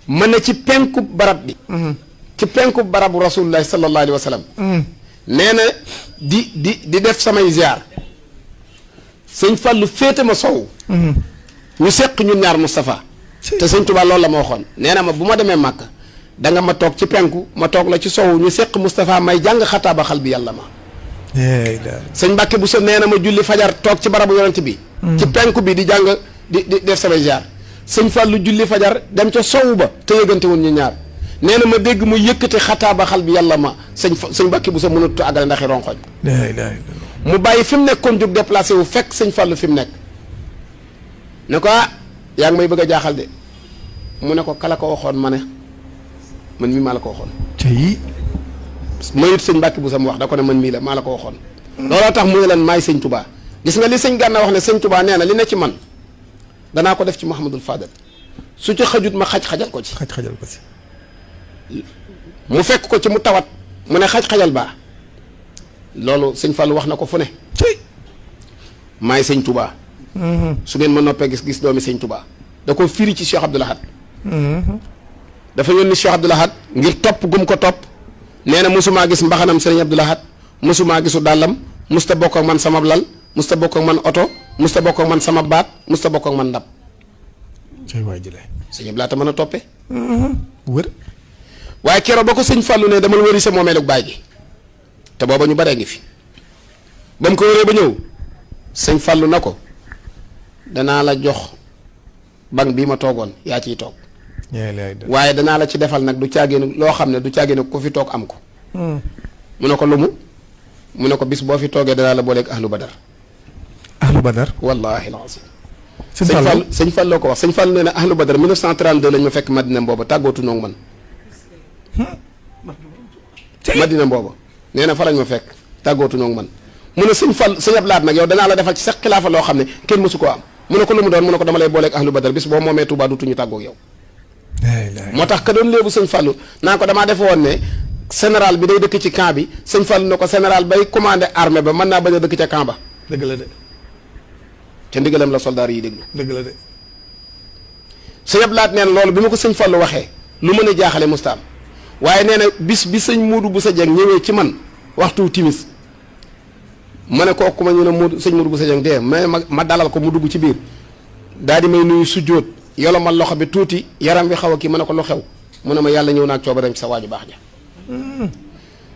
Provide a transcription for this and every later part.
ma ne ci penku barab bi ci penku barabu rasulullahi sallallahu alayhi wa sallam nee na di def samay ziar sëñ Fallu féete ma sow ñu seq ñun ñaar Moustapha te sëñ Tuubaa loolu la ma waxoon nee na ma bu ma demee Màkka da nga ma toog ci penku ma toog la ci sow ñu seq Moustapha may jàng xataaba xal bi yàlla ma sëñ Mbàkke bu so nee na ma julli fajar toog ci barabu yonent bi ci penku bi di jàng di def samay ziar sëñ Fallu julli fajar dem ca sow ba te yëgante woon ñu ñaar nee na ma dégg mu yëkkati xataaba xal bi yàlla ma sëñ Mbàkke bu so mënut a àggale ndaxi ronxoñ mu bàyyi fi mu nekkoon jóg déplacé wu fekk sëñ Fallu fi mu nekk ne ko yaa ngi may bëgg a jaaxal de mu ne ko kala ko waxoon ma ne man mii maa la ko waxoon tey mayut sëñ Mbàkke bu sam wax da ko ne man mii la maa la ko waxoon looloo tax mu ne leen maay sëñ Touba gis nga li sëñ Gànna wax ne sëñ Touba nee na li ne ci man danaa ko def ci Mouhamadul Fadal su ci xajut ma xaj-xajal ko ci xajal ko ci mu fekk ko ci mu tawat mu ne xaj-xajal baa loolu sëñ Fallou wax na ko fu ne maay sëñ Touba su ngeen ma noppee gis doomi sëñ Touba da ko firi ci Cheikh Abdoul Ahad dafa yónni Cheikh Abdoul Ahad ngir topp gum ko topp nee na mosumaa gis mbaxanam sëriñ Abdoul Ahad mosumaa gisu dàllam musta bokk ak man sama lal musta bokk ak man oto musta bokk ak man sama baat musta bokk ak man ndab waay jëlee sëñ Abdoul Ahad mën a toppe wër waaye keroog ba ko sëñ Fallou ne dama wëri sa moomeelug baay gi te booba ñu baree ngi fi ba mu ko wëree ba ñëw sëñ Fallou na ko danaa la jox bank bii ma toogoon yaa ciy toog waaye danaa la ci defal nag du caagéenu loo xam ne du caagéenu ku fi toog am ko mu ne ko lumu mu ne ko bis boo fi toogee danaa la booleeg ahlu badar wallahi alazim sëñ Fallou ko wax sëñ Fallou nee na ahlu badar 1932 lañ ma fekk Madina booba tàggootu noog man Madina booba nee na fa lañ ma fekk tàggootu noog man mu ne sëñ Abdou Lahad nag yow danaa la defal ci sax xilaafa loo xam ne kenn mësu koo am mu ne ko lu mu doon mu ne ko dama lay booleeg ahlu badar bis boo moomee Touba dutuñu tàggoog yow moo tax ka doon léebu sëñ Fallou naa ko damaa defe woon ne général bi day dëkk ci camp bi sëñ Fallou ne ko général bay commandé armée ba mën naa bañ a dëkk ca camp ba dëgg la de ca ndigalam la soldaar yi déglu dëgg la de sëñ Abdou Lahad nee na loolu bi ma ko sëñ Fallou waxee lu mën a jaaxale mustaam waaye nee na bis bi sëñ Muudu bu sa jeng ñëwee ci man waxtu timis ma ne kooku ma ñu ne sëñ Muudu bu sa jeng dee ma dalal ko mu dugg ci biir daal di may nuyu sujjóot yolo ma loxo bi tuuti yaram wi xaw a kii ma ne ko lu xew mu ne ma yàlla ñëw naag coobareem ci sa waaju baax ja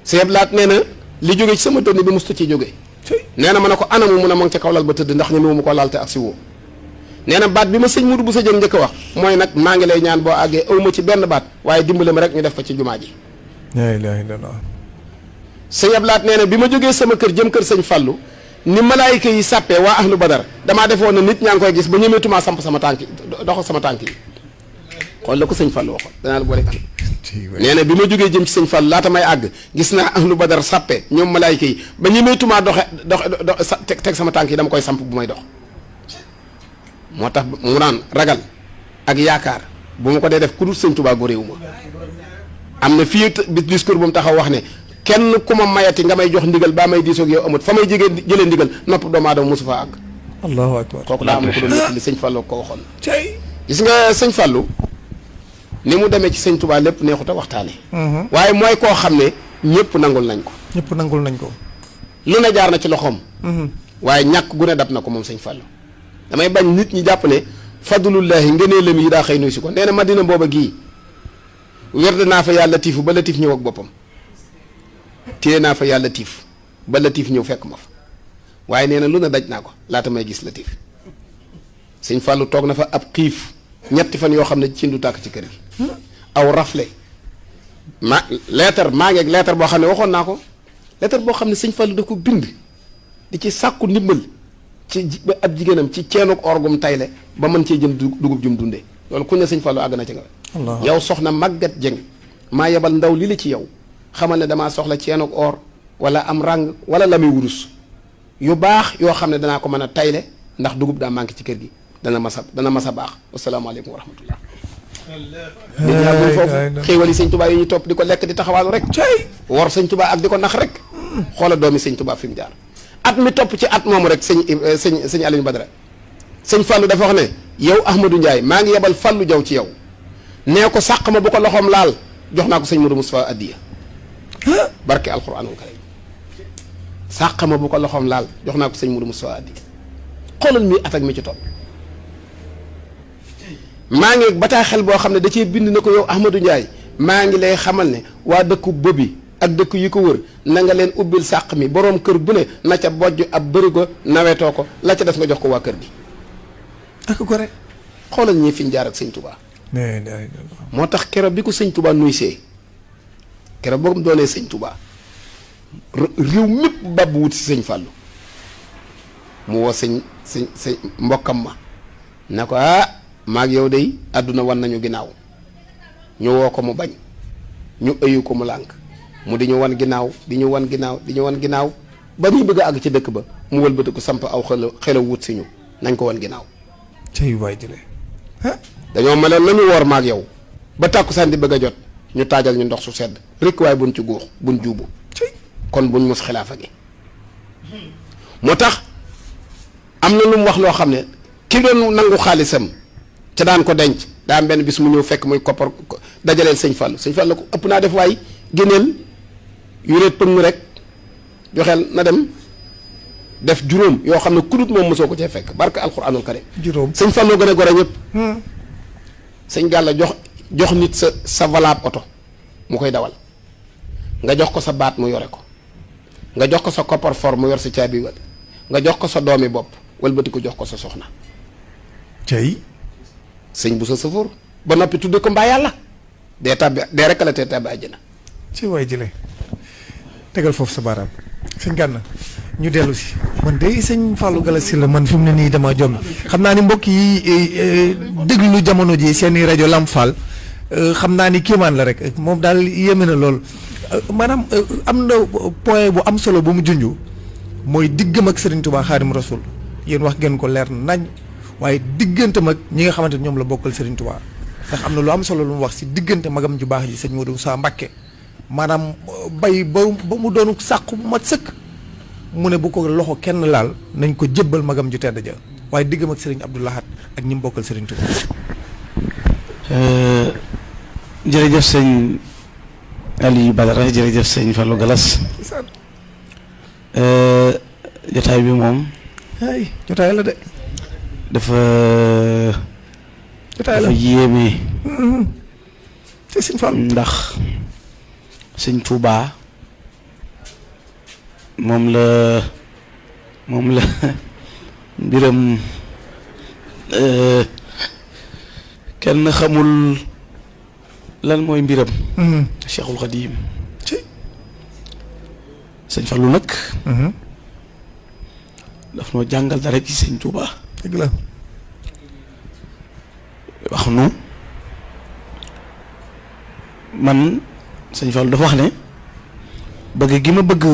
sëñ Abdou Lahad nee na li jóge ci sama dënn bi mustu ci jóge nee na ma ne ko anamu mu ne ma ngi ca kaw lal ba tëdd ndax ñemewu mu ko laal te ak si woo nee na baat bi ma sëñ Muudu bu sa jëng njëkk a wax mooy nag maa ngi lay ñaan boo àggee awma ci benn baat waaye dimbale ma rek ñu def ko ci jumaa ji la ilaha illallah sëñ Abdou Lahad nee na bi ma jógee sama kër jëm kër sëñ Fallou ni malaayika yi sàppee waa ahlu badar damaa defoon na nit ñaa ngi koy gis ba ñemeetumaa samp sama tànk yi doxal sama tànk yi xool la ko sëñ Fallou waxoon danaa la boole ak nee na bi ma jógee jëm ci sëñ Fallou laata may àgg gis naa ahlu badar sàppee ñoom malaayika yi ba ñemeetumaa dox teg sama tànk yi dama koy samp bu may dox moo tax mu naan ragal ak yaakaar bu ma ko dee def ku dul sëñ Tuubaa gu réew ma am na fii discours bu mu taxaw wax ne kenn ku ma mayati nga may jox ndigal baa may diisoog yow amut fa may jëlee ndigal nopp doomu aadama mosu faa àgg allahu akbar kooku daa am ko doon nettali sëñ Fallou ko waxoon gis nga sëñ Fallou ni mu demee ci sëñ Tuubaa lépp neexut a waxtaane waaye mooy koo xam ne ñëpp nangul nañ ko lu ne jaar na ci loxoom waaye ñàkk gu ne dab na ko moom sëñ Fallou damay bañ nit ñi jàpp ne fadlullahi ngëneelam yi daa xëy nuy si ko nee na Madina booba gii werd naa fa yàlla tiifu ba Latif ñëw ak boppam téye naa fa yàlla tiif ba Latif ñëw fekk ma fa waaye nee na lu ne daj naa ko laata may gis Latif sëñ Fallou toog na fa ab xiif ñetti fan yoo xam ne ci ndu tàkk ci kër gi aw rafle maa ngi ak leetar boo xam ne waxoon naa ko leetar boo xam ne sëñ Fallou da ko bind di ci sàkku ndimbal ci ab jigéenam ci ceenuk orgum tayle ba mën cee jënd dugub jum dundee loolu ku ne sëñ Fallou àgg na ci nga yow soxna Maguette Dieng maa yebal ndaw li la ci yow xamal ne damaa soxla ceenuk or wala am ràng wala la muy wurus yu baax yoo xam ne danaa ko mën a tayle ndax dugub daa manqué ci kër gi dana masa baax wasalaamaaleykum wa rahmatullah nit ñaa bul foofu xéewal yi sëñ Tuubaa yi ñu topp di ko lekk di taxawaalu rek wor sëñ Tuubaa ak di ko nax rek xoola doomi sëñ Tuubaa fi mu jaar at mi topp ci at moomu rek sëñ Aliou Badara sëñ Fallou dafa wax ne yow Ahmadou Ndiaye maa ngi yebal Fallou Jaw ci yow nee ko sàq ma bu ko loxoom laal jox naa ko sëñ Modou Moustapha addiya barke alquranul karim sàq ma bu ko loxoom laal jox naa ko sëñ Modou Moustapha addiya xoolal mi at ak mi ci topp maa ngi bataaxel boo xam ne da cee bind na ko yow Ahmadou Ndiaye maa ngi lay xamal ne waa dëkku Bobi ak dëkk yi ko wër na nga leen ubbil sàq mi boroom kër bu ne na ca bojj ab bërigo nawetoo ko la ca des nga jox ko waa kër gi ak ko rek xoolal ñii fi ñu jaar ak sëñ Touba. moo tax keroog bi ko sëñ Touba nuy see keroog boo doonee sëñ Touba réew mépp bàbb wut si sëñ Fallou mu woo sëñ mbokkam ma ne ko maag yow de àdduna wan nañu ginnaaw ñu woo ko mu bañ ñu ëyu ko mu lànk mu di ñu wan ginnaaw di ñu wan ginnaaw di ñu wan ginnaaw ba ñuy bëgg a àgg ci dëkk ba mu wëlbati ko samp aw xela wut si ñu nañ ko wan ginnaaw. cay waay jëlee dañoo meloon nañu woor maag yow ba tàkkusaan di bëgg a jot ñu taajal ñu ndox su sedd rekk waaye buñ ci góox buñ juubu kon buñ mos xilaafa gi moo tax am na lu mu wax loo xam ne ki doon nangu xaalisam ca daan ko denc daa am benn bis mu ñëw fekk muy koppar dajaleel sëñ Fallou ko ëpp naa def waay génneel yuréet pëng rek joxeel na dem def juróom yoo xam ne kudut moom mosoo ko cee fekk barke alxuraanul karim juróom sëñ Fallou gën a gore ñëpp sëñ Gàlla jox nit sa valable oto mu koy dawal nga jox ko sa baat mu yore ko nga jox ko sa coffre-fort mu yor sa caabi wal nga jox ko sa doomi bopp walbati ko jox ko sa soxna cay sëñ bu sa sëfoor ba noppi tudde ko mbaa yàlla dee rekk la tee tàbbi àjjana ci waay jëlee tegal foofu sa baaraam sëñ Gana ñu dellu si man de sëñ Fallou Galass Syll man fi mu ne nii dama jom xam naa ni mbokk yi déglu jamono ji seeni rajo Lamp Fall xam naa ni kéemaan la rek moom daal yéeme na lool maanaam am na point bu am solo bu mu junj mooy diggam ak Serigne Touba Xaadim Rasul yéen wax ngeen ko leer nañ waaye digganteem ak ñi nga xamante ñoom la bokkal Serigne Touba ndax am na lu am solo lu mu wax si diggante magam ju baax ji sëñ Modou Moussa Mbacké maanaam bay ba mu doonu sàqu bu mat sëkk mu ne bu ko loxo kenn laal nañ ko jébbal magam ju tedd ja waaye diggam ak Serigne Abdou Lahad ak ñi mu bokkal Serigne Touba. jërëjëf sëñ Aliou Badara jërëjëf sëñ Fallou Galass jotaay bi moom. ay jotaay la de. dafa jotaay la dafa yéeme. te sëñ Fallou ndax sëñ Touba moom la mbiram kenn xamul lan mooy mbiram. Cheikhul Khadim sëñ Fallou nag. daf noo jàngal dara ci sëñ Touba. dëgg la. wax nu man sëñ Fallou dafa wax ne bëgg gi ma bëgg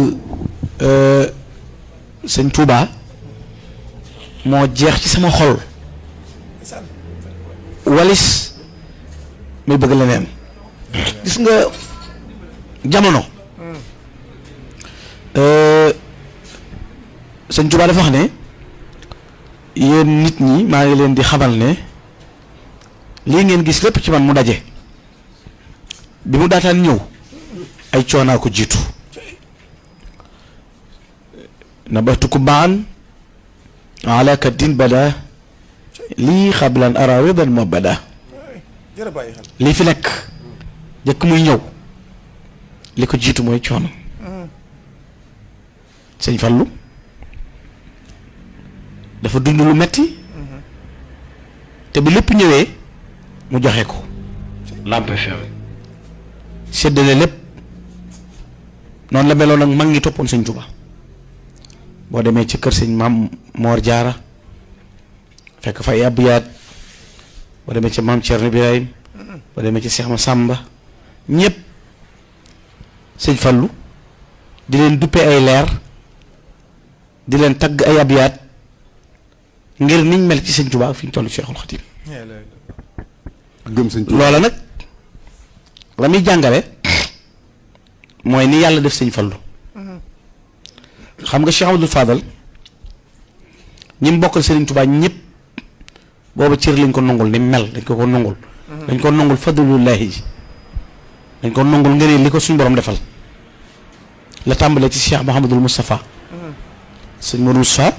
sëñ Touba moo jeex ci sama xol walis muy bëgg leneen gis nga jamono sëñ Touba dafa wax ne yéen nit ñi maa ngi leen di xamal ne lii ngeen gis lépp ci man mu daje bi mu daataan ñëw ay coonaa ko jiitu nabatuku baan ala kaddin bada lii xablan arawidan ma bada lii fi nekk jëkk muy ñëw li ko jiitu mooy coono sëñ Fallou dafa dund lu metti te bi lépp ñëwee mu joxe ko Lamp FM séddale lépp noonu la meloon nag mag ngi toppoon sëñ Touba boo demee ci kër sëñ maam Mor Jaara fekk fa yàbb yaat boo demee ci maam Thierno Birahim boo demee ci Cheikh Massamba ñëpp sëñ Fallou di leen duppe ay leer di leen tagg ay abyaat ngir niñ mel ci sëñ Touba fi ñu toll Cheikhul Khadim gëm sëñ Touba loola nag la muy jàngale mooy ni yàlla def sëñ Fallou xam nga Cheikh Abdoul Fadal ñi mu bokkal Serigne Touba ñëpp booba cër lañ ko nangul ni mel dañ ko nangul dañ ko nangul fadlullahi ji dañ ko nangul ngëneel li ko suñu borom defal la tàmbalee ci Cheikh Mouhamadul Moustapha sëñ Modou Moustapha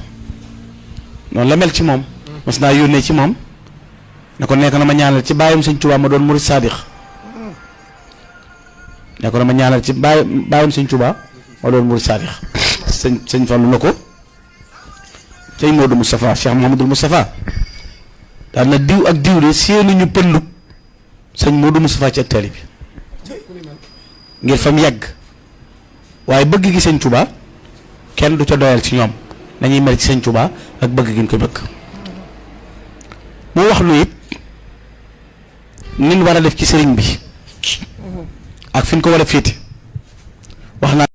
noonu la mel ci moom mas naa yónnee ci moom ne ko nekk na ma ñaanal ci bàyyam sëñ Tuubaa ma doon murid saadix ne ko na ma ñaanal ci bàyyam sëñ Tuubaa ma doon murid saadix sëñ Fallu na ko sëñ Modou Moustapha Cheikh Mouhamadul Moustapha daal na diw ak diw de seeni ñu pëndu sëñ Modou Moustapha ci ak taali bi ngir fa mu yàgg waaye bëgg gi sëñ Tuubaa kenn du ca doyal ci ñoom dañuy mel ci sëñ Tuubaa ak bëgg gi ñu ko bëgg moo wax lu it nin war a def ci sëriñ bi ak fi ñu ko war a féete